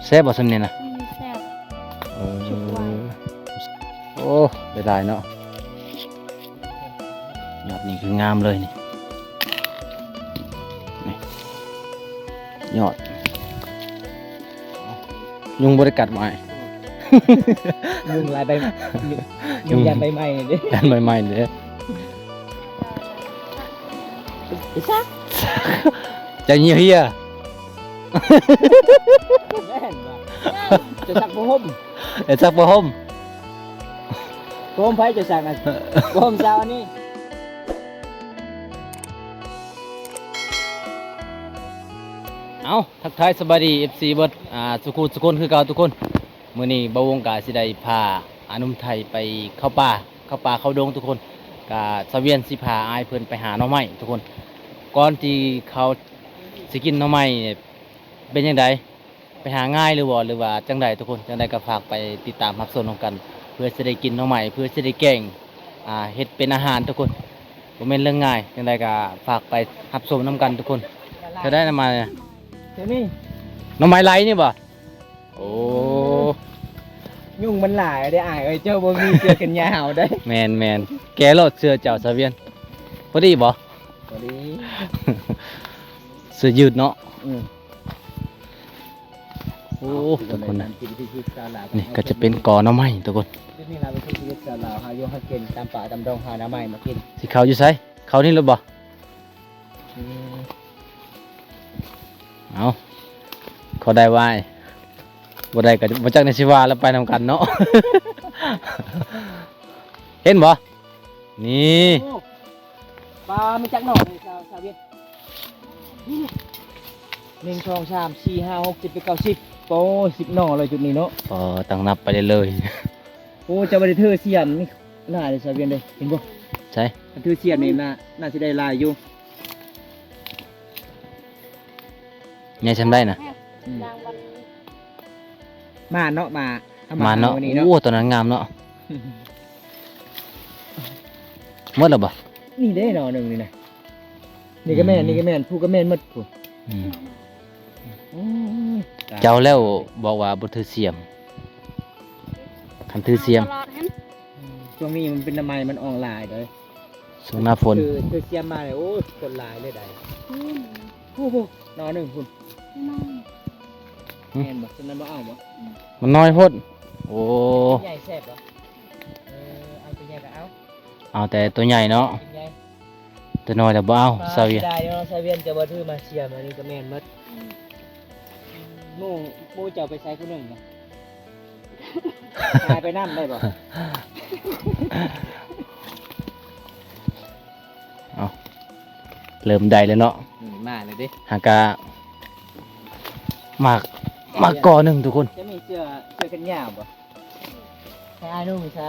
ແຊບບໍ່ຊ່ຳນີ້ນະ? ອືມ ແຊບ. ເອີ ໂອ້ ໄດ້ຫຼາຍເນາະ. ຍອດນີ້ຄືງາມເລີຍນີ້ ນີ້ ຍອດ. ຍຸງບໍ່ໄດ້ກັດບໍ່ອ້າຍ? ຍຸງຫຼາຍໃບ ຍຸງຢ້ານໃບໄມ້ເດ້ ຢ້ານໃບໄມ້ເດ້. ໄປຊັກ ຈະເຫຍເຫຍ. ແມ່ນບໍ່? ຈະຊັກຜ້າຫົ່ມ ຈະຊັກຜ້າຫົ່ມ. ຜ້າຫົ່ມໃຜຈະຊັກນະ? ຜ້າຫົ່ມຊາວອັນນີ້. ເອົ້າ ທັກທາຍສະບາຍດີ ເອັຟຊີ ເບິດ ອ່າ ສູ່ຄູ່ສູ່ຄົນຄືເກົ່າທຸກຄົນ. ມື້ນີ້ບ່າວວົງກະຊິໄດ້ພາ ອາ ໜຸ່ມໄທໄປເຂົ້າປ່າ ເຂົ້າປ່າເຂົ້າດົງທຸກຄົນ. ກະສາວວຽນຊິພາອ້າຍເພິ່ນໄປຫາໜໍ່ໄມ້ທຸກຄົນ. ກ່ອນທີ່ເຂົາຊິກິນໜໍ່ໄມ້ ເປັນຈັ່ງໃດ? ໄປຫາງ່າຍຫຼືບໍ່ ຫຼືວ່າຈັ່ງໃດທຸກຄົນ? ຈັ່ງໃດກໍຝາກໄປຕິດຕາມຮັບຊົມນຳກັນ ເພື່ອຊິໄດ້ກິນໜໍ່ໄມ້ ເພື່ອຊິໄດ້ແກງ ອ່າ ເຮັດເປັນອາຫານທຸກຄົນ. ບໍ່ແມ່ນເລື່ອງງ່າຍ. ຈັ່ງໃດກໍຝາກໄປຮັບຊົມນຳກັນທຸກຄົນ. ເຈົ້າໄດ້ນຳມາ ເຈົ້າມີ ໜໍ່ໄມ້ໄຫຼນີ້ບໍ່? ໂອ້ ຍຸງມັນຫຼາຍເດ້ອ້າຍເອີຍ. ເຈົ້າບໍ່ມີເສື້ອແຂນຍາວເດ້. ແມ່ນໆ ແກະໂລດເສື້ອເຈົ້າສາວວຽນ. ພໍດີບໍ່? ພໍດີ ເສື້ອຍືດເນາະ. ອືມ ໂອ້ ທຸກຄົນນະ ນີ້ກໍຈະເປັນກໍໜໍ່ໄມ້ທຸກຄົນ. ນີ້ລະວິຖີຊີວິດຊາວລາວ ຫາຢູ່ຫາກິນຕາມປ່າຕາມດອງ ຫາໜໍ່ໄມ້ມາກິນ. ຊິເຂົ້າຢູ່ໃສ? ເຂົ້ານີ້ຫຼືບໍ່? ອືມ ເອົາ ເຂົ້າໄດ້ຫວາຍ ບໍ່ໄດ້ກໍບໍ່ຈັກແນວຊິວ່າ ແລ້ວໄປນຳກັນເນາະ. ເຫັນບໍ່? ນີ້ ໂອ້ ປາມີຈັກໜໍ່ນີ້ ຊາວ ຊາວວຽດ? ນີ້ ໜຶ່ງ ສອງ ສາມ ສີ່ ຫ້າ ຫົກ ເຈັດ ແປດ ເກົ້າ ສິບ. ໂອ້ ສິບໜໍ່ເລີຍຈຸດນີ້ເນາະ. ອໍ ຕັ້ງນັບໄປເລື້ອຍໆ. ໂອ້ ເຈົ້າບໍ່ໄດ້ຖືສຽມນີ້ຫຼາຍເດ້ ຊາວວຽດເດ້ ເຫັນບໍ່? ໃສ? ຄັນຖືສຽມນີ້ໜ້າ ໜ້າຊິໄດ້ຫຼາຍຢູ່. ໃຫຍ່ຊ່ຳໃດນະ? ອືມ ມາເນາະ ມາ ເອົາມາ ມາເນາະ. ໂອ້ ໂຕນັ້ນງາມເນາະ. ໝົດແລ້ວບໍ່? ນີ້ເດ້ໜໍ່ໜຶ່ງນີ້ນະ. ນີ້ກໍແມ່ນ ອືມ ນີ້ກໍແມ່ນ ຜູ້ກໍແມ່ນໝົດຜູ້. ອືມ ໂອ້ຍ ເຈົ້າແລ້ວບອກວ່າບໍ່ຖືສຽມ. ຄັນຖືສຽມ ຕະຫຼອດຫັ້ນ. ອືມ ຊ່ວງນີ້ມັນເປັນໜໍ່ໄມ້ ມັນອອກຫຼາຍເດ້. ຊ່ວງໜ້າຝົນ ຄື ຄືສຽມມານີ້ ໂອ້ຍ ຄົນຫຼາຍເລີຍໃດ. ອືມ ໂອ້ໂຫ ໜໍ່ໜຶ່ງພຸ້ນ. ໜໍ່ ຫຶ ແມ່ນບໍ່? ສ່ວນນັ້ນບໍ່ເອົາບໍ່? ອືມ ມັນນ້ອຍໂພດ. ໂອ້ ໃຫຍ່ແຊບບໍ່? ເອີ ເອົາຕົວໃຫຍ່ກໍເອົາ. ເອົາແຕ່ຕົວໃຫຍ່ເນາະ. ຕົວໃຫຍ່ ຕົວນ້ອຍລະບໍ່ເອົາ. ຊາວວຽດ ເສຍດາຍເນາະ ຊາວວຽດຈະບໍ່ຖືມາສຽມ. ອັນນີ້ກໍແມ່ນໝົດ. ອືມ ໝູ່ ໝູ່ເຈົ້າໄປໃສຜູ້ໜຶ່ງນະ? ຫາຍໄປນຳໄດ້ບໍ່? ເອົາ ເລີ່ມໄດ້ແລ້ວເນາະ. ອືມ ມາແລ້ວເດ້. ຫາກະ ມາ ມາກໍໜຶ່ງທຸກຄົນ. ຈະມີເສື້ອ ເສື້ອແຂນຍາວບໍ່? ໃຫ້ອ້າຍນຸ່ງຊະ.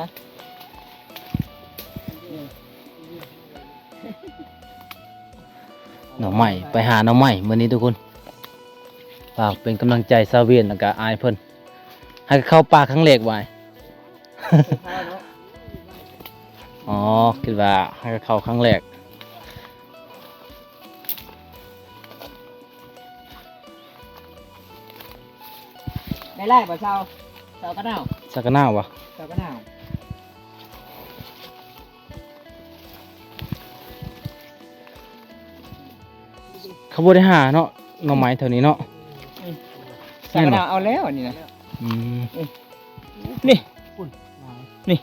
ໜໍ່ໄມ້ ໄປຫາໜໍ່ໄມ້ມື້ນີ້ທຸກຄົນ. ຝາກເປັນກຳລັງໃຈຊາວວຽນ ແລ້ວກະອ້າຍເພິ່ນ. ຫາກະເຂົ້າປ່າຄັ້ງແລກຫວາຍ. ອໍ ຄິດວ່າຫາກະເຂົ້າຄັ້ງແລກ. ໄດ້ຫຼາຍບໍ່ຊາວ? ຊາວກະໜາວ ຊາວກະໜາວບໍ່? ຊາວກະໜາວ. ເຂົາບໍ່ໄດ້ຫາເນາະ ໜໍ່ໄມ້ແຖວນີ້ເນາະ. ອືມ ຊາວກະໜາວເອົາແລ້ວອັນນີ້ນະ. ອືມ ນີ້ ພຸ້ນ ນີ້.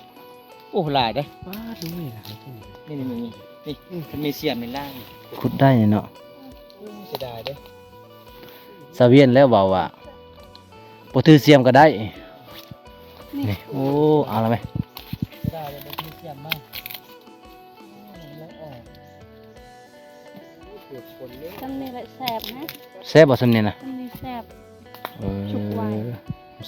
ໂອ້ ຫຼາຍເດ້. ປ້າດ ໜໍ່ໄມ້ຫຼາຍແທ້ນີ້. ນີ້ ນີ້ ນີ້ ນີ້ ນີ້ ອືມ ຄັນມີສຽມນີ້ຫຼາຍ ຂຸດໄດ້ນີ້ເນາະ. ໂອ້ ເສຍດາຍເດ້. ຊາວວຽນແລ້ວເວົ້າວ່າບໍ່ຖືສຽມກໍໄດ້. ນີ້ ນີ້ ໂອ້ ເອົາລະແມະ. ເສຍດາຍເດ້ ບໍ່ຖືສຽມມາ. ໂອ້ ຍັງອອກ. ຊ່ຳນີ້ແຫຼະແຊບນະ. ແຊບບໍ່ຊ່ຳນີ້ນະ? ຊ່ຳນີ້ແຊບ. ເອີ ສຸກໄວ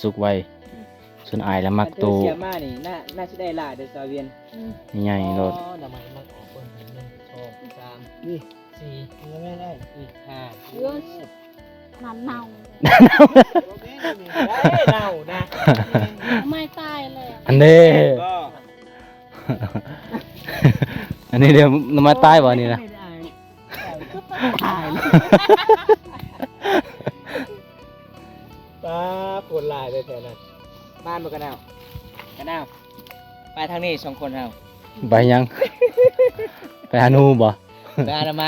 ສຸກໄວ. ອືມ ສ່ວນອ້າຍລະມັກໂຕ ຄັນຖືສຽມມານີ້ ໜ້າ ໜ້າຊິໄດ້ຫຼາຍເດີຊາວວຽນ. ອືມ ໃຫຍ່ໂລດ. ອໍ ໜໍ່ໄມ້ມັກອອກເບິ່ງ ໜຶ່ງ ສອງ ສາມ ນີ້ ສີ່ ນີ້ແມ່ນໄດ້ ນີ້ ຫ້າ. ເອີ ນັ້ນເນົ່າ ບໍ່ແມ່ນ ບໍ່ແມ່ນ ໄດ້ເນົ່ານະ. ໜໍ່ໄມ້ຕາຍແລ້ວ ອັນນີ້ ບໍ່ ອັນນີ້ເດ ໜໍ່ໄມ້ຕາຍບໍ່ອັນນີ້ນະ? ຕາຍ ຕາຍ. ປ້າ ຄົນຫຼາຍເລີຍແຖວນັ້ນ. ມາບໍ່ກະນາວ ກະນາວ ໄປທາງນີ້ສອງຄົນເຮົາ. ໄປຫຍັງ? ໄປຫາໜູບໍ່? ໄປອະນາໄມ.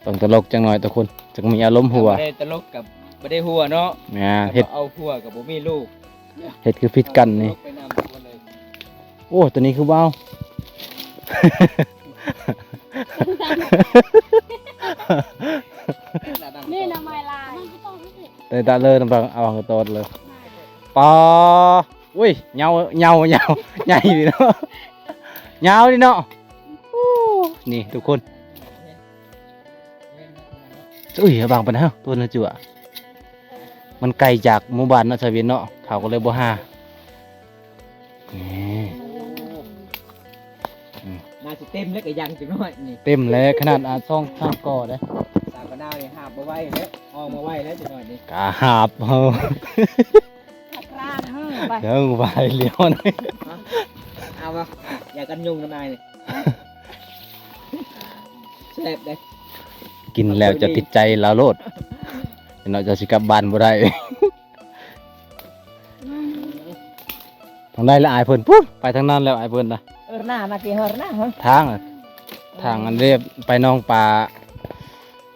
ຕ້ອງຕະຫຼົກຈັກໜ້ອຍທຸກຄົນ ຈັ່ງມີອາລົມຫົວ. ບໍ່ໄດ້ຕະຫຼົກກັບບໍ່ໄດ້ຫົວເນາະ. ແມ່ນ ເຮັດ ເອົາຫົວກັບບໍ່ມີລູກ. ເຮັດຄືຜິດກັນນີ້. ໂອ້ ຕົວນີ້ຄືເວົ້າ ນີ້ໜໍ່ໄມ້ລາຍ ແຕ່ຕາເລີນຳ ເອົາຫາງກະຕອດເລີຍ. ປາ ໂອ້ຍ ເຍົາ ເຍົາ ເຍົາ ໃຫຍ່ດີເນາະ ຍາວດີເນາະ. ໂອ້ ນີ້ທຸກຄົນ. ອຸ້ຍ ເອົາບາງປານນັ້ນ ໂຕນະຈົວ ມັນໄກຈາກໝູ່ບ້ານເນາະ ຊາວເວຍນເນາະ ເຂົາກໍເລີຍບໍ່ຫາ. ນີ້ ອືມ ໜ້າຊິເຕັມແລ້ວ ກະຍັງຈັກໜ້ອຍນີ້. ເຕັມແລ້ວ ຂະໜາດ ອາ ຊ່ອງທາງກໍເດ້. ສາວກະນາວນີ້ຫາບບໍ່ໄຫວແລ້ວ ອອກມາໄຫວແລ້ວຈັກໜ້ອຍນີ້. ກະຫາບເຮົາ ກະກຣານເຮົາໄປ ເອີ ໄຫວແລ້ວນີ້. ເອົາບໍ່ ຢາກັນຍຸງນຳອ້າຍນີ້. ແຊບເດ້ ກິນແລ້ວຈະຕິດໃຈລາວໂລດ ເນາະ ເຈົ້າຊິກັບບ້ານບໍ່ໄດ້. ທາງໃດລະອ້າຍເພິ່ນ ພຸ້ນ ໄປທາງນັ້ນແລ້ວອ້າຍເພິ່ນນະ. ເອີ ໜ້າມາທີ່ເຮີນະ ທາງ ທາງອັນເດ ໄປໜອງປາ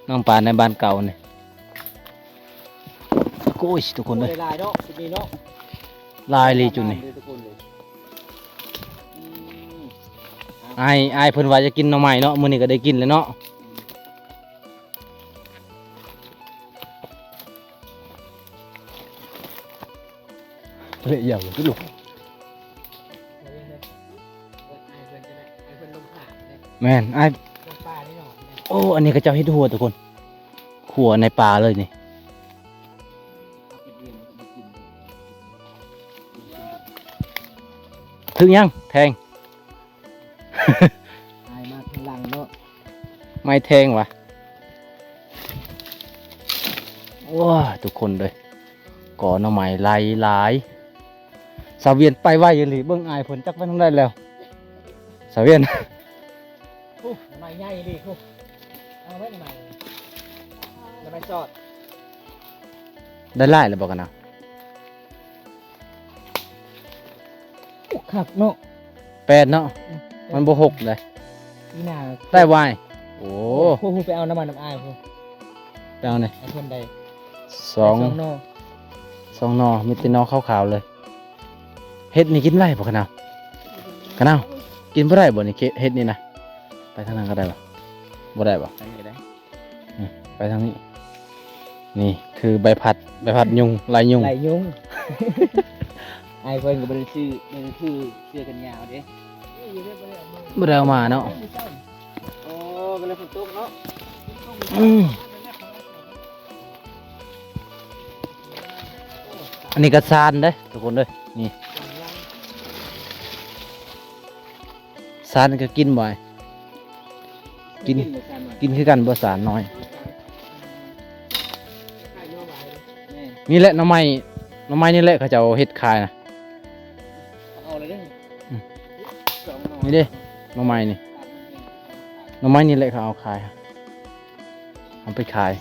ໜອງປາໃນບ້ານເກົ່ານີ້. ໂອ້ຍ ທຸກຄົນເອີຍ ຫຼາຍເນາະ ຈຸດນີ້ເນາະ ຫຼາຍເລີຍຈຸດນີ້. ອືມ ອ້າຍ ອ້າຍເພິ່ນວ່າຈະກິນໜໍ່ໄມ້ເນາະ ມື້ນີ້ກໍໄດ້ກິນແລ້ວເນາະ. ເລະຢ່າງຄືລົງ ແມ່ນອ້າຍ. ໂອ້ ອັນນີ້ເຂົາເຈົ້າເຮັດຫົວທຸກຄົນ ຂົວໃນປ່າເລີຍນີ້. ຖືກຫຍັງ? ແທງ. ອ້າຍມາທາງຫຼັງເນາະ ໄມ້ແທງຫວາ. ໂອ້ຍ ທຸກຄົນເອີຍ ກໍໜໍ່ໄມ້ຫຼາຍຫຼາຍ. ສາວວຽນໄປໄວອີ່ຫຼີ ເບິ່ງອ້າຍເພິ່ນຈັກໄປທາງໃດແລ້ວ ສາວວຽນ. ໂອ້ ໜໍ່ໄມ້ໃຫຍ່ອີ່ຫຼີ ເອົາໄວ້ໜໍ່ໄມ້ ໜໍ່ໄມ້ຊອດ. ໄດ້ຫຼາຍແລ້ວບໍ່ກັນນະ? ໂອ້ ຄັກເນາະ ແປດເນາະ. ອືມ ມັນບໍ່ຫົກເດ້ ປີໜ້າໄດ້ຫວາຍ. ໂອ້ ໂອ້ ໄປເອົານຳມັນນຳອ້າຍພຸ້ນ ໄປເອົານີ້ ໄອ້ເພິ່ນໄດ້ສອງ ໄດ້ສອງໜໍ່ ສອງໜໍ່ ມີແຕ່ໜໍ່ຂາວໆເລີຍ. ເຫັດນີ້ກິນໄດ້ບໍ່ຂະນາວ? ຂະນາວ ກິນບໍ່ໄດ້ບໍ່ນີ້ ເຫັດນີ້ນະ? ໄປທາງນັ້ນກໍໄດ້ບໍ່? ບໍ່ໄດ້ບໍ່? ໄປນີ້ກໍໄດ້. ອືມ ໄປທາງນີ້. ນີ້ຄືໃບພັດ ໃບພັດຍຸງ ໄລ່ຍຸງ ໄລ່ຍຸງ. ອ້າຍເພິ່ນກໍບໍ່ໄດ້ຊື້ ບໍ່ໄດ້ຖືເສື້ອແຂນຍາວເດ້ ບໍ່ໄດ້ເອົາມາເນາະ. ໂອ້ ກໍເລີຍຝົນຕົກເນາະ. ອືມ ອັນນີ້ກໍຊານເດ້ທຸກຄົນເດີ ນີ້. ຊານກໍກິນບໍ່? ກິນ ກິນບໍ່ຊານນ້ອຍ? ກິນຄືກັນບໍ່ຊານນ້ອຍ? ນີ້ແຫຼະໜໍ່ໄມ້ ໜໍ່ໄມ້ນີ້ແຫຼະເຂົາເຈົ້າເຮັດຂາຍນະ. ເອົາເລີຍເດີ ອືມ ສອງໜໍ່ ນີ້ເດ້ ໜໍ່ໄມ້ນີ້ ໜໍ່ໄມ້ນີ້ແຫຼະເຂົາເອົາຂາຍ ເອົາໄປຂາຍ.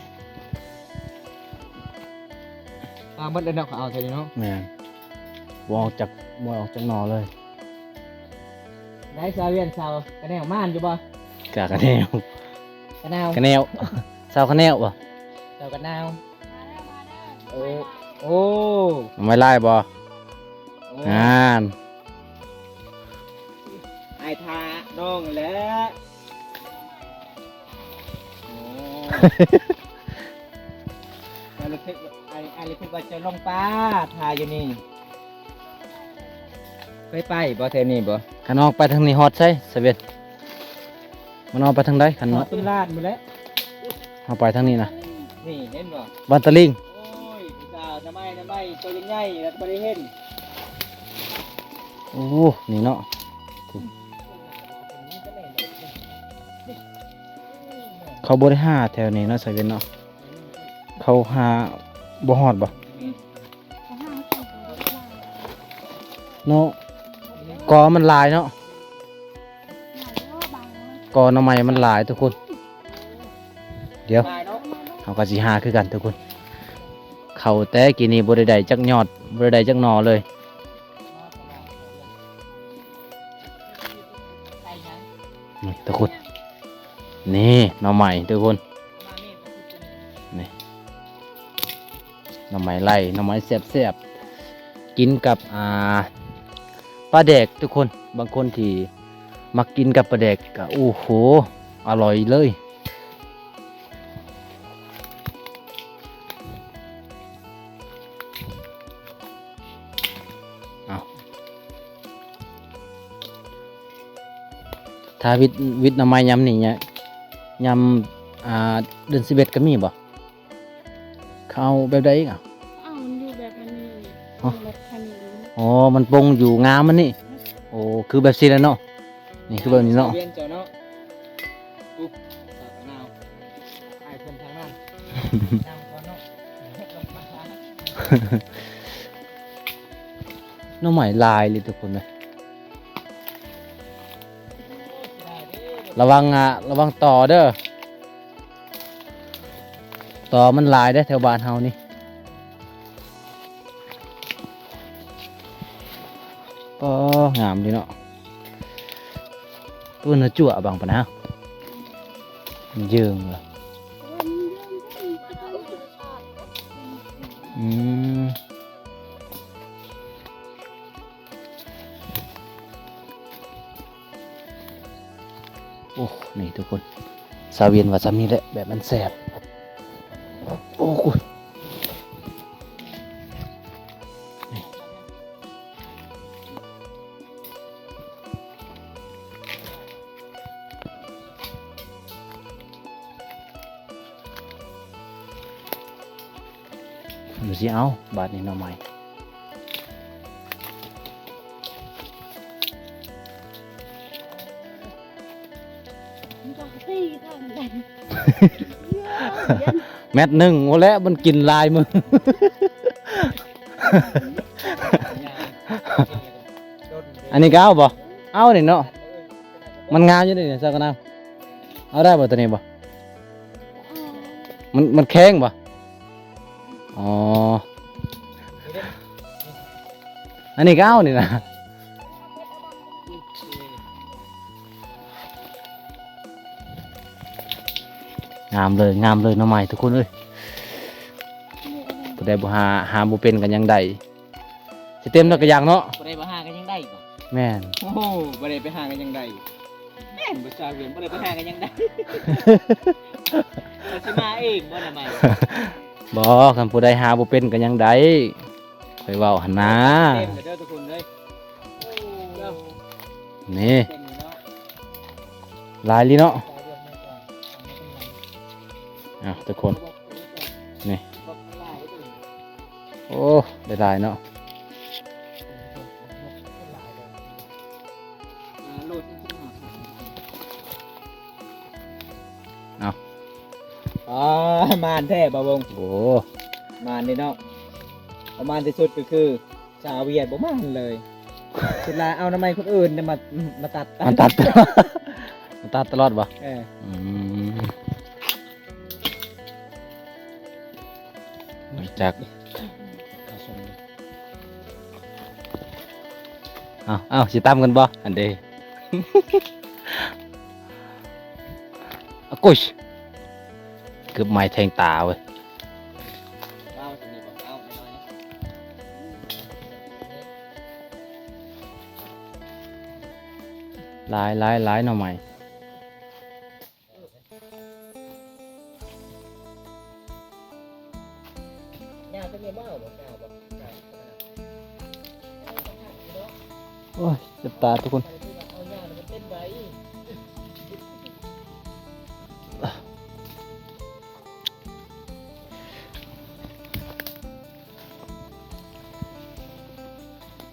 ປາໝົດແລ້ວເນາະ ເຂົາເອົາໃສ່ເນາະ. ແມ່ນ ບໍ່ອອກຈັກ ບໍ່ອອກຈັກໜໍ່ເລີຍ. ໄດ້ສາວວຽນ ສາວກະແນວ ມ່ານຢູ່ບໍ່? ກະ ກະແນວ ກະນາວ ກະແນວ ສາວກະແນວບໍ່? ສາວກະນາວ. ໂອ້ ໂອ້ ໜໍ່ໄມ້ຫຼາຍບໍ່? ໂອ້ ງານ ອ້າຍຖ້ານ້ອງແຫຼະ. ໂອ້ ອ້າຍລະຄິດວ່າ ອ້າຍ ອ້າຍລະຄິດວ່າຈະລົງປາຖ້າຢູ່ນີ້. ເຄີຍໄປບໍ່ແຖວນີ້ບໍ່? ຄັນອອກໄປທາງນີ້ຮອດໃສ ສາວວຽນ? ມັນອອກໄປທາງໃດ? ຄັນ ຮອດຕຸນລາດພຸ້ນແຫຼະ. ເຮົາໄປທາງນີ້ນະ. ນີ້ເຫັນບໍ່? ບ້ານຕະລິງ. ໂອ້ຍ ຜູ້ສາວ ໜໍ່ໄມ້ ໜໍ່ໄມ້ ໂຕໃຫຍ່ໆ ແລ້ວກໍບໍ່ໄດ້ເຫັນ. ໂອ້ ນີ້ເນາະ ເຂົາບໍ່ໄດ້ຫາແຖວນີ້ເນາະ ສາວວຽນເນາະ. ເຂົາຫາບໍ່ຮອດບໍ່? ເນາະ ກໍມັນຫຼາຍເນາະ. ກໍໜໍ່ໄມ້ມັນຫຼາຍທຸກຄົນ. ດຽວ ຫຼາຍເນາະ. ເຮົາກໍຊິຫາຄືກັນທຸກຄົນ. ເຂົ້າແຕ່ກີ້ນີ້ບໍ່ໄດ້ໄດ້ຈັກຍອດ ບໍ່ໄດ້ໄດ້ຈັກໜໍ່ເລີຍ. ນີ້ທຸກຄົນ ນີ້ໜໍ່ໄມ້ທຸກຄົນ ນີ້ໜໍ່ໄມ້ໄລ່ ໜໍ່ໄມ້ແຊບໆ ກິນກັບ ອ່າ ປາແດກທຸກຄົນ. ບາງຄົນທີ່ມັກກິນກັບປາແດກກໍ ໂອ້ໂຫ ອະລ່ອຍເລີຍ. ເອົາ ຖ້າວິດ ວິດໜໍ່ໄມ້ຍາມນີ້ ຍາມ ອ່າ ເດືອນສິບເອັດກໍມີບໍ່? ເຂົາເອົາແບບໃດອີກອະ? ເອົາ ມັນຢູ່ແບບອັນນີ້ ຮະ? ແບບຄັນນີ້. ອໍ ມັນປົ່ງຢູ່ງາມັນນີ້. ໂອ້ ຄືແບບຊີ້ແຫຼະເນາະ. ນີ້ຄືແບບນີ້ເນາະ ສາວວຽນເຈົ້າເນາະ. ອຸບ ສາວຕະນາວ ອ້າຍເພິ່ນທາງນັ້ນ ນັ່ງກ່ອນເນາະ. ໜໍ່ໄມ້ຫຼາຍເລີຍທຸກຄົນເອີຍ. ລະວັງ ອະ ລະວັງຕໍ່ເດີ. ຕໍ່ມັນຫຼາຍເດ້ແຖວບ້ານເຮົານີ້. ອໍ ງາມດີເນາະ. ເພິ່ນເອົາຈົວບັງປະນາ ເຢິງລະ. ອືມ. ໂອ້ ນີ້ທຸກຄົນ ສາວວຽນວ່າຊ່ຳນີ້ແຫຼະ ແບບມັນແຊບ. ໂອ້ຍ ນີ້. ເຮົາຊິເອົາບາດນີ້ໜໍ່ໄມ້. ແມັດໜຶ່ງ ໂອ້ແຫຼະ ມັນກິນຫຼາຍມື້. ອັນນີ້ກໍເອົາບໍ່? ເອົານີ້ເນາະ ມັນງາມຢູ່ນີ້ ສາວກະນາວ. ເອົາໄດ້ບໍ່ໂຕນີ້ບໍ່? ມັນ ມັນແຂງບໍ່? ອໍ ອັນນີ້ກໍເອົານີ້ນະ. ງາມເລີຍ ງາມເລີຍໜໍ່ໄມ້ທຸກຄົນເອີຍ. ຜູ້ໃດບໍ່ຫາ ຫາບໍ່ເປັນກໍຍັງໄດ້. ຊິເຕັມແລ້ວກໍຢາກເນາະ. ບໍ່ໄດ້ໄປຫາກໍຍັງໄດ້ບໍ່? ແມ່ນ. ໂອ້ໂຫ ບໍ່ໄດ້ໄປຫາກໍຍັງໄດ້. ແມ່ນບໍ່ຊາວວຽນ ບໍ່ໄດ້ໄປຫາກໍຍັງໄດ້. ຊິມາເອງບໍ່ນະໄມ? ບໍ່ ຄັນຜູ້ໃດຫາບໍ່ເປັນກໍຍັງໄດ້ ຂ້ອຍເວົ້າຫັ້ນນາ. ເຕັມເດີທຸກຄົນເອີຍ. ນີ້ ຫຼາຍລີເນາະ. ເອົາທຸກຄົນ ນີ້ ໂອ້ ໄດ້ຫຼາຍເນາະ. ເອົາ ອາ ມານແທ້ບ່າວວົງ. ໂອ້ ມານເດ້ເນາະ. ປະມານທີ່ສຸດກໍຄື ສາວວຽດບໍ່ມານເລີຍ. ສຸດລາຍເອົາໜໍ່ໄມ້ຄົນອື່ນມາ ມາຕັດ ມາຕັດ ມາຕັດຕະຫຼອດບໍ່? ເອີ ອືມ ຈາກ ເອົາ ເອົາ ຊິຕຳກັນບໍ່? ອັນເດ ອາກຸຍ ເກືອບໄມ້ແທງຕາເວີຍ. ຫຼາຍ ຫຼາຍ ຫຼາຍໜໍ່ໄມ້. ໂອ້ຍ ເຈັບຕາທຸກຄົນ.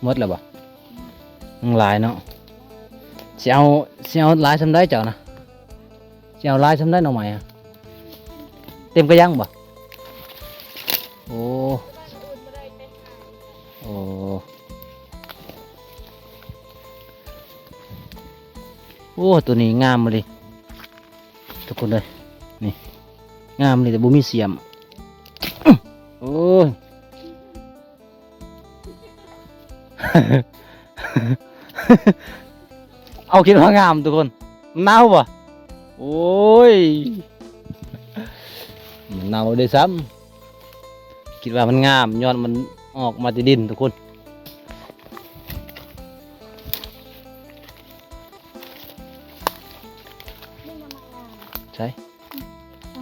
ໝົດແລ້ວບໍ່? ຍັງຫຼາຍເນາະ. ຊິເອົາ ຊິເອົາຫຼາຍສ່ຳໃດເຈົ້ານະ? ຊິເອົາຫຼາຍສ່ຳໃດໜໍ່ໄມ້? ເຕັມກະຍັງບໍ່? ໂອ້ ໂອ້ ໂອ້ ໂຕນີ້ງາມອີ່ຫຼີ ທຸກຄົນເອີຍ ນີ້. ງາມນີ້ແຕ່ບໍ່ມີສຽມ. ໂອ້ຍ ເອົາ ຄິດວ່າງາມທຸກຄົນ. ມັນເນົ່າບໍ່? ໂອ້ຍ ມັນເນົ່າເດ້ຊ້ຳ. ຄິດວ່າມັນງາມ ຍ້ອນມັນອອກມາແຕ່ດິນທຸກຄົນ. ໃສ?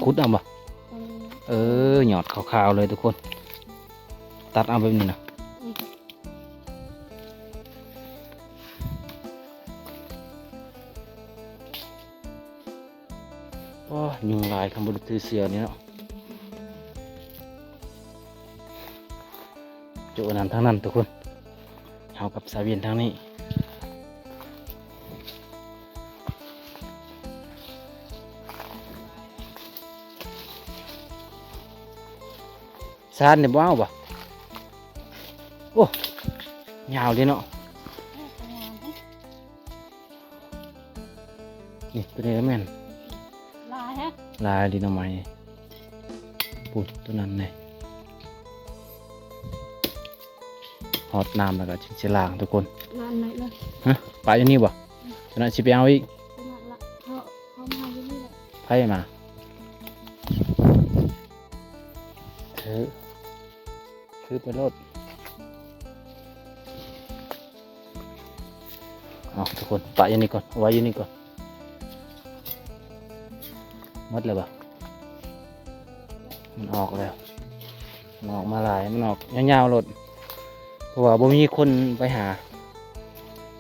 ຂຸດເອົາບໍ່? ເອີ ຍອດຂາວໆເລີຍທຸກຄົນ. ຕັດເອົາແບບນີ້ນະ. ໂອ້ຍ ຍຸງຫຼາຍ ຄັນບໍ່ໄດ້ຖືເສື້ອນີ້ເນາະ. ໂຈະອັນນັ້ນທາງນັ້ນທຸກຄົນ. ເຮົາກັບສາວວຽນທາງນີ້. ຊານນີ້ບໍ່ເອົາບໍ່? ໂອ້ ຍາວເດ້ເນາະ. ນີ້ ໂຕນີ້ກໍແມ່ນ ຫຼາຍແຮະ ຫຼາຍດີໜໍ່ໄມ້. ພຸ້ນ ໂຕນັ້ນເດ້. ຮອດນ້ຳແລ້ວກໍຈຶ່ງຊິລ້າງທຸກຄົນ. ລ້າງໄດ້ເລີຍ. ຮະ? ປະຢູ່ນີ້ບໍ່? ອືມ. ໂຕນັ້ນຊິໄປເອົາອີກ. ໂຕນັ້ນລະ ເຂົາ ເຂົາມາຢູ່ນີ້ແຫຼະ. ໃຜມາ? ຖື ຖືໄປໂລດ. ເອົາ ທຸກຄົນ ປະຢູ່ນີ້ກ່ອນ ເອົາໄວ້ຢູ່ນີ້ກ່ອນ. ໝົດແລ້ວບໍ່? ມັນອອກແລ້ວ ມັນອອກມາຫຼາຍ ມັນອອກຍາວໆໂລດ ເພາະວ່າບໍ່ມີຄົນໄປຫາ.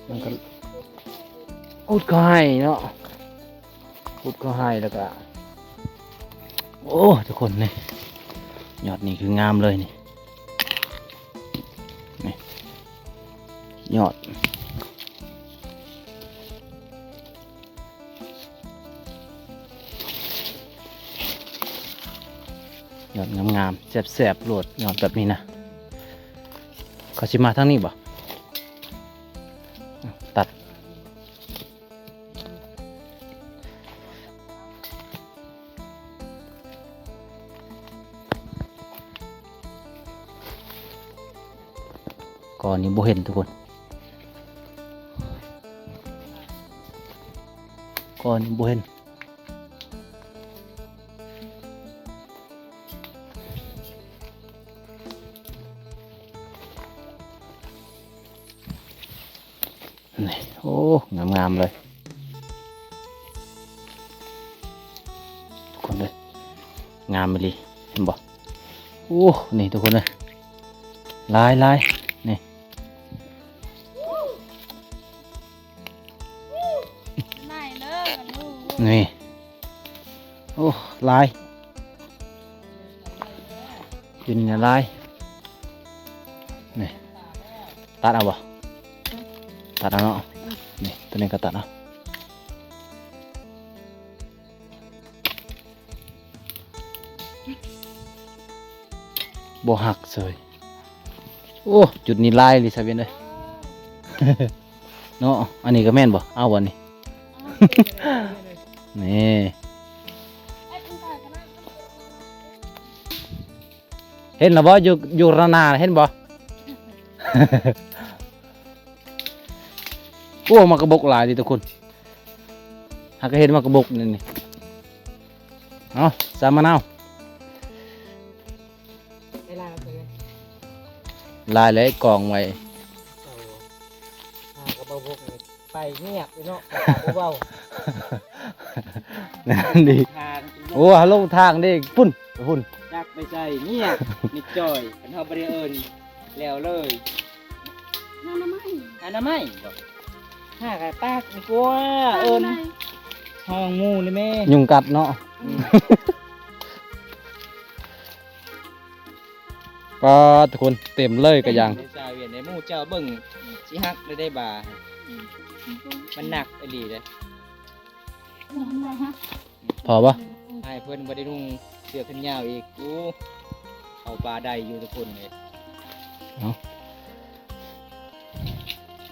ມັນກໍ ອຸດກໍໃຫ້ເນາະ. ຂຸດເຂົ້າໃຫ້ແລ້ວກະ ໂອ້ ທຸກຄົນ ນີ້ ຍອດນີ້ຄືງາມເລີຍນີ້ ນີ້ ຍອດ ຍອດງາມໆ ແຊບໆໂລດ ຍອດແບບນີ້ນະ. ເຂົາຊິມາທາງນີ້ບໍ່? ຕັດ. ກໍນີ້ບໍ່ເຫັນທຸກຄົນ ກໍນີ້ບໍ່ເຫັນ. ນີ້ ໂອ້ ງາມໆເລີຍ ທຸກຄົນເອີຍ ງາມອີ່ຫຼີ ເຫັນບໍ່? ໂອ້ ນີ້ ທຸກຄົນເອີຍ ຫຼາຍໆ ນີ້ ຫຼາຍເລີຍ ນີ້ ໂອ້ ຫຼາຍ ຢູ່ນີ້ນະຫຼາຍ ນີ້ ຕັດເອົາບໍ່? ຕັດເອົາເນາະ ນີ້ ໂຕນີ້ກໍຕັດເອົາ ບໍ່ຫັກເສີຍ. ໂອ້ ຈຸດນີ້ຫຼາຍອີ່ຫຼີຊາວວຽນເອີຍ ເນາະ. ອັນນີ້ກໍແມ່ນບໍ່? ເອົາອັນນີ້ ນີ້ ເຫັນແລ້ວບໍ່? ຢູ່ ຢູ່ລະນາເຫັນບໍ່? ໂອ້ ໝາກກະບົກຫຼາຍເດ້ທຸກຄົນ ຫາກະເຫັນໝາກກະບົກນີ້ ນີ້ ເອົາ ສາມະນາວ ໄດ້ຫຼາຍແລ້ວ ຫຼາຍແລ້ວກອງໄວ້ ເອົາ ຫາກະບົກນີ້ໄປງຽບຢູ່ເນາະ ບໍ່ເວົ້າ ນັ້ນດີ ທາງ ໂອ້ ຫາລົງທາງເດ້ ພຸ້ນ ພຸ້ນ ຈັກໄປໃສງຽບ ມິດຈ່ອຍ ຄັນເຮົາບໍ່ໄດ້ເອີ້ນ ແລ້ວເລີຍ ອະນາໄມ ອະນາໄມບໍ? ຫາກະຕາກດີກວ່າ ເອີ້ນ ຫ້ອງໝູ່ເລີຍແມ່ ຍຸງກັດເນາະ ອືມ ປາດ ທຸກຄົນ ເຕັມເລີຍກະຢາງ ໄດ້ສາວວຽນ ໄດ້ໝູ່ເຈົ້າເບິ່ງ ຊິຫັກເລີຍໄດ້ບາ ມັນໜັກອີ່ຫຼີເດ້. ພໍບໍ່? ອ້າຍເພິ່ນບໍ່ໄດ້ນຸ່ງເສື້ອແຂນຍາວອີກ ໂອ້ ເຂົ້າປ່າໄດ້ຢູ່ທຸກຄົນເອີຍ ເອົາ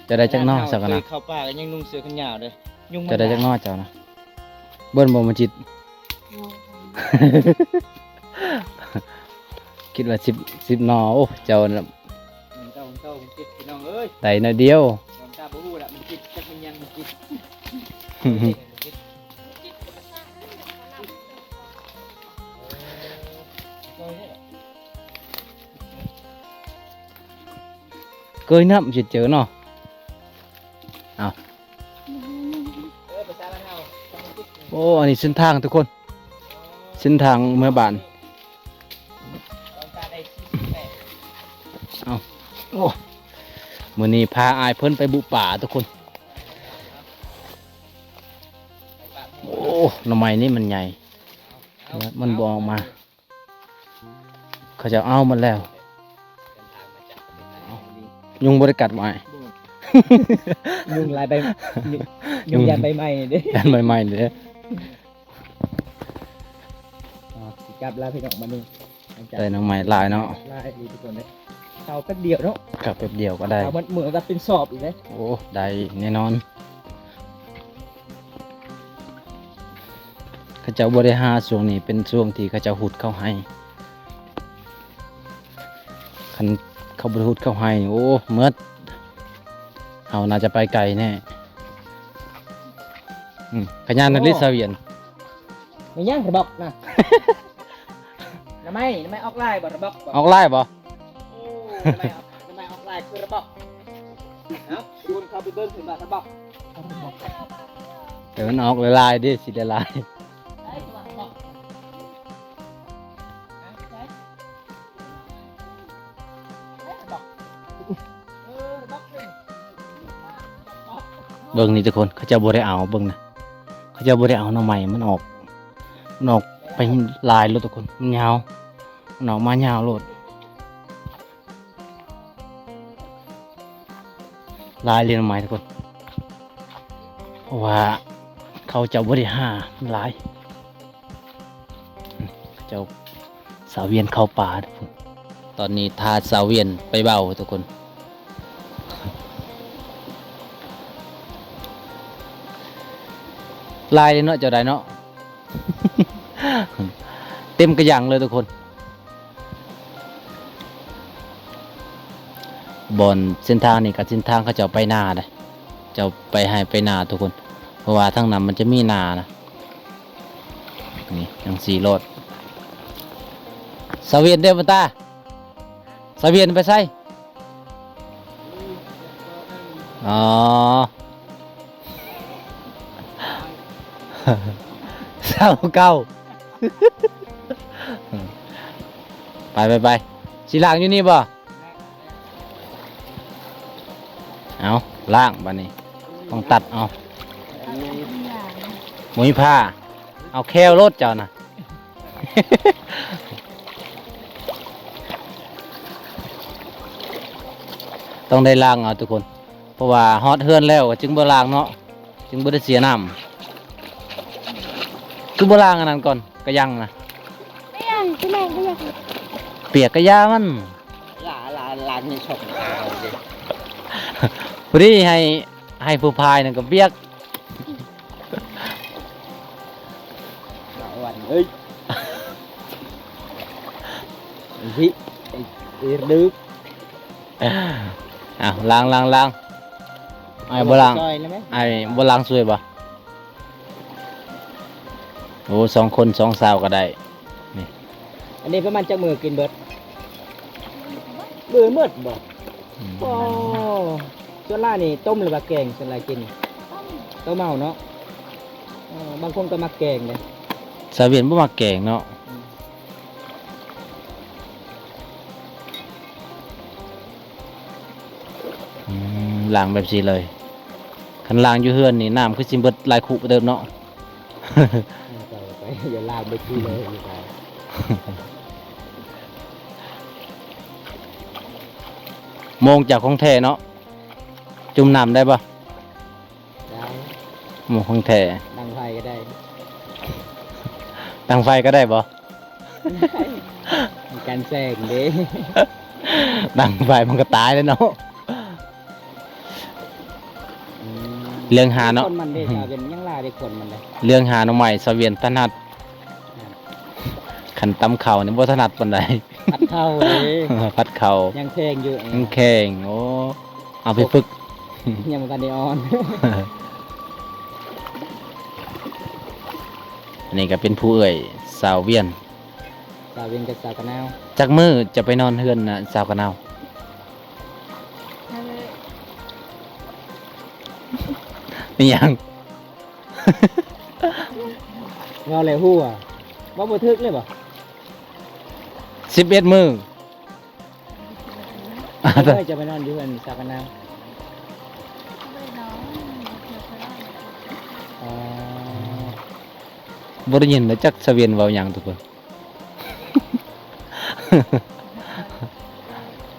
ຈະໄດ້ຈັກໜໍ່ ສັກກະນະ ເຂົ້າປ່າກໍຍັງນຸ່ງເສື້ອແຂນຍາວເດີ ຍຸງມັນ ຈະໄດ້ຈັກໜໍ່ເຈົ້ານະ ເບິ່ງບໍ່ ມັນຈິດ ຄິດວ່າສິບ ສິບໜໍ່. ໂອ້ ເຈົ້ານະ ເຈົ້າ ເຈົ້າ ມັນຕິດ ພີ່ນ້ອງເອີຍ ໄດ້ໜ້ອຍດຽວ. ນ້ອງຕາບໍ່ຮູ້ລະ ມັນຕິດ ຈັກມັນຫຍັງ ມັນຕິດ. ເກີຍນ້ຳຊິເຈີເນາະ. ເອົາ ໂອ້ ອັນນີ້ເສັ້ນທາງທຸກຄົນ ເສັ້ນທາງເມືອບ້ານ. ເອົາ ໂອ້ ມື້ນີ້ພາອ້າຍເພິ່ນໄປບຸປ່າທຸກຄົນ. ໂອ້ ໜໍ່ໄມ້ນີ້ມັນໃຫຍ່ ມັນບໍ່ອອກມາ. ເຂົາເຈົ້າເອົາໝົດແລ້ວ. ຍຸງບໍ່ໄດ້ກັດບໍ່ອ້າຍ? ຍຸງລາຍໃບ ຍຸງ ຍຸງຢ້ານໃບໄມ້ເດ້ ຢ້ານໃບໄມ້ເດ້. ເອົາ ຊິກັບລະພີ່ນ້ອງ ບາດນີ້ ໄດ້ໜໍ່ໄມ້ຫຼາຍເນາະ ຫຼາຍອີ່ຫຼີທຸກຄົນເດ້. ເຂົ້າແປັບດຽວເນາະ ເຂົ້າແປັບດຽວກໍໄດ້ ເຂົ້າໝົດມື້ກໍເປັນສອບອີກເດ້. ໂອ້ ໄດ້ແນ່ນອນ. ເຂົາເຈົ້າບໍ່ໄດ້ຫາຊ່ວງນີ້ ເປັນຊ່ວງທີ່ເຂົາເຈົ້າຫຸດເຂົ້າໄຮ່. ຄັນເຂົາບໍ່ໄດ້ຫຸດເຂົ້າໄຮ່ ໂອ້ ໝົດ ເຮົາໜ້າຈະໄປໄກແນ່. ອືມ ຂະຫຍານນັ້ນເດ້ ໂອ້ ສາວວຽນ. ແມ່ນຫຍັງກະບອກນະ? ໜໍ່ໄມ້ ໜໍ່ໄມ້ອອກລາຍບໍ່ ກະບອກບໍ່? ອອກລາຍບໍ່? ໂອ້ ໜໍ່ໄມ້ອອກ ໜໍ່ໄມ້ອອກລາຍຄືກະບອກ. ເອົາ ຄົນເຂົ້າໄປເບິ່ງເຫັນບໍ່ ກະບອກ. ແຕ່ມັນອອກຫຼາຍໆເດ້ ຊິຫຼາຍໆ. ເບິ່ງນີ້ທຸກຄົນ ເຂົາເຈົ້າບໍ່ໄດ້ເອົາ ເບິ່ງນະ ເຂົາເຈົ້າບໍ່ໄດ້ເອົາໜໍ່ໄມ້ມັນອອກ ມັນອອກໄປຫຼາຍໂລດທຸກຄົນ ມັນຍາວ ມັນອອກມາຍາວໂລດ. ຫຼາຍເລີຍໜໍ່ໄມ້ທຸກຄົນ ເພາະວ່າເຂົາເຈົ້າບໍ່ໄດ້ຫາ ມັນຫຼາຍ. ເຈົ້າສາວວຽນເຂົ້າປ່າ ຕອນນີ້ຖ້າສາວວຽນໄປເວົ້າທຸກຄົນ. ຫຼາຍເລີຍເນາະ ເຈົ້າໄດ້ເນາະ ເຕັມກະຍັງເລີຍທຸກຄົນ. ບ່ອນເສັ້ນທາງນີ້ກະເສັ້ນທາງເຂົາເຈົ້າໄປນາເດ້ ເຈົ້າໄປໄຮ່ໄປນາທຸກຄົນ ເພາະວ່າທາງນັ້ນມັນຈະມີນານະ. ນີ້ຈັ່ງຊີ້ໂລດ. ສາວວຽນເດ້ ບັນຕາ ສາວວຽນໄປໃສ? ອໍ ຊາວເກົ້າ ໄປ ໄປ ໄປ ຊິລ້າງຢູ່ນີ້ບໍ່? ເອົາ ລ້າງບາດນີ້ ຕ້ອງຕັດເອົາ ບໍ່ມີຜ້າ ເອົາແຂ້ວໂລດເຈົ້ານະ. ຕ້ອງໄດ້ລ້າງເອົາທຸກຄົນ ເພາະວ່າຮອດເຮືອນແລ້ວກໍຈຶ່ງບໍ່ລ້າງເນາະ ຈຶ່ງບໍ່ໄດ້ເສຍນ້ຳ. ຄືບໍ່ລ້າງອັນນັ້ນກ່ອນ ກະຍັງນະ? ກະຍັງ ກະຍັງ ກະຍັງ ປຽກກະຢ່າມັນ ລ້າງ ລ້າງ ລ້າງໃຫ້ຊົບເອົາເດ້. ພໍດີໃຫ້ ໃຫ້ຜູ້ພາຍນັ້ນກໍປຽກ. ສະຫວັນເອີຍ ເອີຍ ເອີຍ ດຶກ ເອົາ ລ້າງ ລ້າງ ລ້າງ. ອ້າຍບໍ່ລ້າງ ຊ່ອຍໄດ້ໄໝ? ອ້າຍບໍ່ລ້າງຊ່ວຍບໍ່? ໂອ້ ສອງຄົນສອງສາວກໍໄດ້ນີ້. ອັນນີ້ປະມານຈັກມື້ກິນເບິດ? ເບິດໝົດບໍ່? ອືມ ໂອ້ ສ່ວນຫຼາຍນີ້ຕົ້ມຫຼືວ່າແກງ ສ່ວນຫຼາຍກິນ? ຕົ້ມ ຕົ້ມເອົາເນາະ. ເອີ ບາງຄົນກໍມັກແກງເດ້. ສາວວຽນບໍ່ມັກແກງເນາະ. ອືມ ອືມ ລ້າງແບບຊີ້ເລີຍ. ຄັນລ້າງຢູ່ເຮືອນນີ້ ນ້ຳຄືຊິເບິດຫຼາຍຄຸເຕີບເນາະ. ເອົາໄປ ຢ່າລ້າງໄປທີ່ເລີຍ. ໂມງຈາກຂອງແທ້ເນາະ ຈຸ່ມນ້ຳໄດ້ບໍ່? ໄດ້ ໂມງຂອງແທ້ ດັງໄຟກໍໄດ້. ດັງໄຟກໍໄດ້ບໍ່? ມີກັນແສງເດ້. ດັງໄຟມັນກໍຕາຍແລ້ວເນາະ. ອືມ ເລື່ອງຫາເນາະ ຄົນມັນເດ້ ສາວວຽນຍັງຫຼາຍເດ້ຄົນມັນເດ້. ເລື່ອງຫາໜໍ່ໄມ້ສາວວຽນຖະໜັດ. ອືມ ຄັນຕຳເຂົ້ານີ້ບໍ່ຖະໜັດປານໃດ. ຜັດເຂົ້າເດ້. ຜັດເຂົ້າ ຍັງແຂງຢູ່. ຍັງແຂງ. ໂອ້ ເອົາໄປຝຶກ. ຍັງບໍ່ທັນໄດ້ອ່ອນ. ອັນນີ້ກໍເປັນຜູ້ເອື້ອຍສາວວຽນ. ສາວວຽນກັບສາວກະນາວ. ຈັກມື້ຈະໄປນອນເຮືອນນະສາວກະນາວ? ອີຫຍັງ? ເວົ້າແລ້ວຫົວ ເວົ້າບໍ່ຖືກເລີຍບໍ່? ສິບເອັດມື້. ເອີ ຈະໄປນອນຢູ່ເຮືອນສາວກະນາວ. ອໍ ບໍ່ໄດ້ຍິນເລີຍ ຈັກສາວວຽນເວົ້າຫຍັງທຸກຄົນ.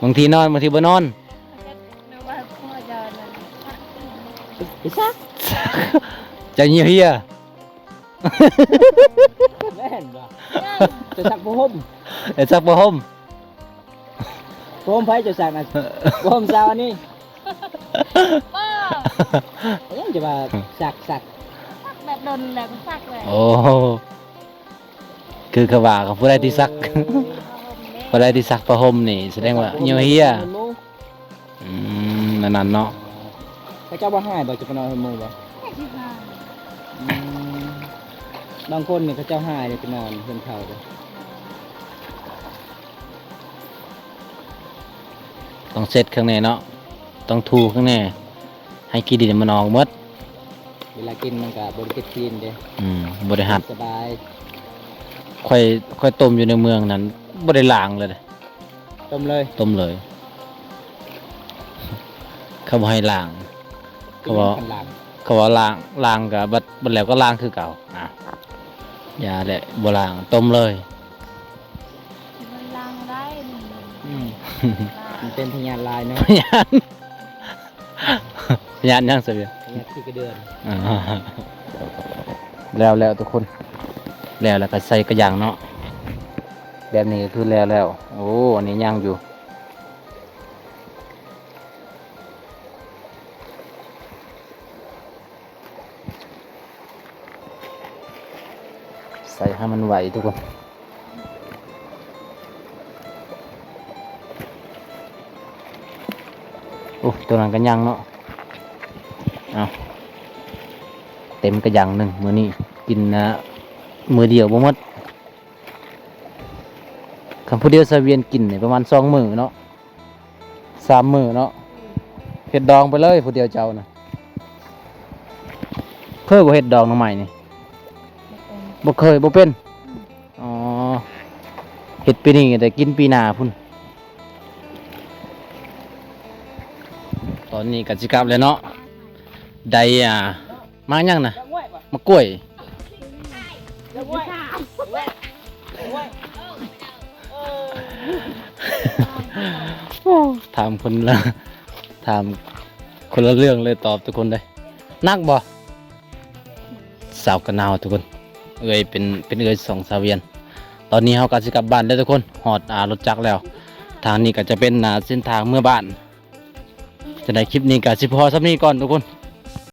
ບາງທີນອນ ບາງທີບໍ່ນອນ. ໄປຊັກ ໄປຊັກ ຈະເຫຍວເຫຍ. ແມ່ນບໍ່? ຈະຊັກຜ້າຫົ່ມ. ເອີ ຊັກຜ້າຫົ່ມ. ຜ້າຫົ່ມໃຜຈະຊັກນະ? ຜ້າຫົ່ມສາວອັນນີ້. ບໍ່ ຍັງຈະວ່າຊັກ ຊັກ ຊັກແບບດົນແລ້ວກໍຊັກແລ້ວ. ໂອ້ ຄືເຂົາວ່າ ຜູ້ໃດທີ່ຊັກ ເອີ ຜ້າຫົ່ມເດ້ ຜູ້ໃດທີ່ຊັກຜ້າຫົ່ມນີ້ ສະແດງວ່າເຫຍວເຫຍ. ອືມ ອັນນັ້ນເນາະ. ເຂົາເຈົ້າບໍ່ຮ້າຍບໍ່? ຈະໄປນອນເຮືອນໝູ່ບໍ່? ອືມ ບາງຄົນນີ້ເຂົາເຈົ້າຮ້າຍເດ້ ໄປນອນເຮືອນເຂົາເດ້. ຕ້ອງເຊັດຂ້າງໃນເນາະ ຕ້ອງຖູຂ້າງໃນ ໃຫ້ຂີ້ດິນມັນອອກໝົດ. ເວລາກິນມັນກໍບໍ່ໄດ້ຕິດຕີນເດ້. ອືມ ບໍ່ໄດ້ຮັດ ສະບາຍ. ຂ້ອຍ ຂ້ອຍຕົ້ມຢູ່ໃນເມືອງນັ້ນ ບໍ່ໄດ້ລ້າງເລີຍເດ້. ຕົ້ມເລີຍ ຕົ້ມເລີຍ. ເຂົາບໍ່ໃຫ້ລ້າງ ເຂົາວ່າ ເຂົາວ່າລ້າງ ລ້າງກໍບັດ ບັດແລ້ວກໍລ້າງຄືເກົ່າ. ອ່າ ຢ່າແຫຼະ ບໍ່ລ້າງ ຕົ້ມເລີຍ. ມັນລ້າງບໍ່ໄດ້. ອືມ ມັນເປັນພະຍາດລາຍເນາະ. ພະຍາດ ພະຍາດຫຍັງຊະເວຍ? ພະຍາດຂີ້ກະເດືອນ. ອ່າ ແລ້ວ ແລ້ວທຸກຄົນ ແລ້ວ ແລ້ວກໍໃສ່ກະຫຍັງເນາະ. ແບບນີ້ກໍຄືແລ້ວແລ້ວ. ໂອ້ ອັນນີ້ຍັງຢູ່. ໃສ່ໃຫ້ມັນໄວທຸກຄົນ. ໂອ້ ຕົວນັ້ນກໍຍັງເນາະ. ເອົາ ເຕັມກະຫຍັງໜຶ່ງ ມື້ນີ້ກິນນະ ມື້ດຽວບໍ່ໝົດ. ຄັນຜູ້ດຽວສາວວຽນກິນນີ້ປະມານສອງມື້ເນາະ ສາມມື້ເນາະ. ເຮັດດອງໄປເລີຍຜູ້ດຽວເຈົ້ານະ. ເຄີຍບໍ່ເຮັດດອງໜໍ່ໄມ້ນີ້? ບໍ່ເຄີຍ ບໍ່ເປັນ. ອໍ ເຮັດປີນີ້ແຕ່ກິນປີໜ້າພຸ້ນ. ຕອນນີ້ກໍຊິກັບແລ້ວເນາະ. ໄດ້ ອ່າ ໝາກຫຍັງນະ? ໝາກກ້ວຍ. ໂອ້ ຖາມຄົນລະ ຖາມຄົນລະເລື່ອງເລີຍ ຕອບທຸກຄົນເດ້. ໜັກບໍ່? ສາວກະນາວທຸກຄົນ ເອື້ອຍເປັນ ເປັນເອື້ອຍສອງສາວວຽນ. ຕອນນີ້ເຮົາກໍຊິກັບບ້ານແລ້ວທຸກຄົນ ຮອດ ອ່າ ລົດຈັກແລ້ວ. ທາງນີ້ກໍຈະເປັນ ອ່າ ເສັ້ນທາງເມືອບ້ານ. ຈັ່ງໃດຄລິບນີ້ກໍຊິພໍສ່ຳນີ້ກ່ອນທຸກຄົນ.